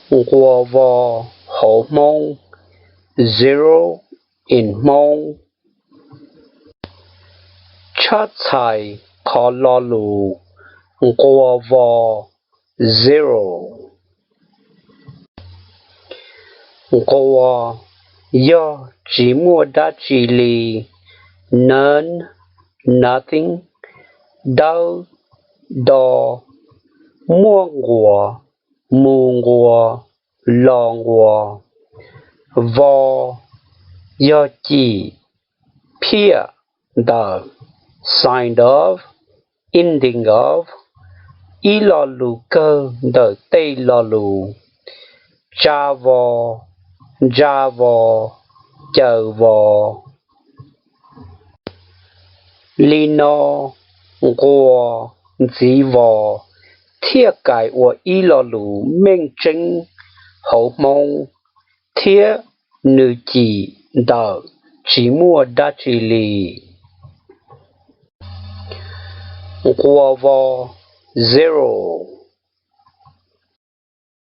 Nquas vos hauv Hmoob, zero in Hmoob. Tshab txhais qhov lo lus nquas vos, zero. Nquas yog tsis muaj dab tsi li, none, nothing. Dawb, do, muaj nquas, mus nquas, los nquas. Vos yog cim, phiaj, ntawm, sign of, ending of, ib lo lus kawg ntawm tej lo lus: tsa vos, ntsa vos, caws vos. Li no, nquas ntxiv vos thiaj kais ua ib lo lus meej tseeb hauv Hmoob, thiab nws cim ntawm tsis muaj dab tsi li. Nquas vos, zero.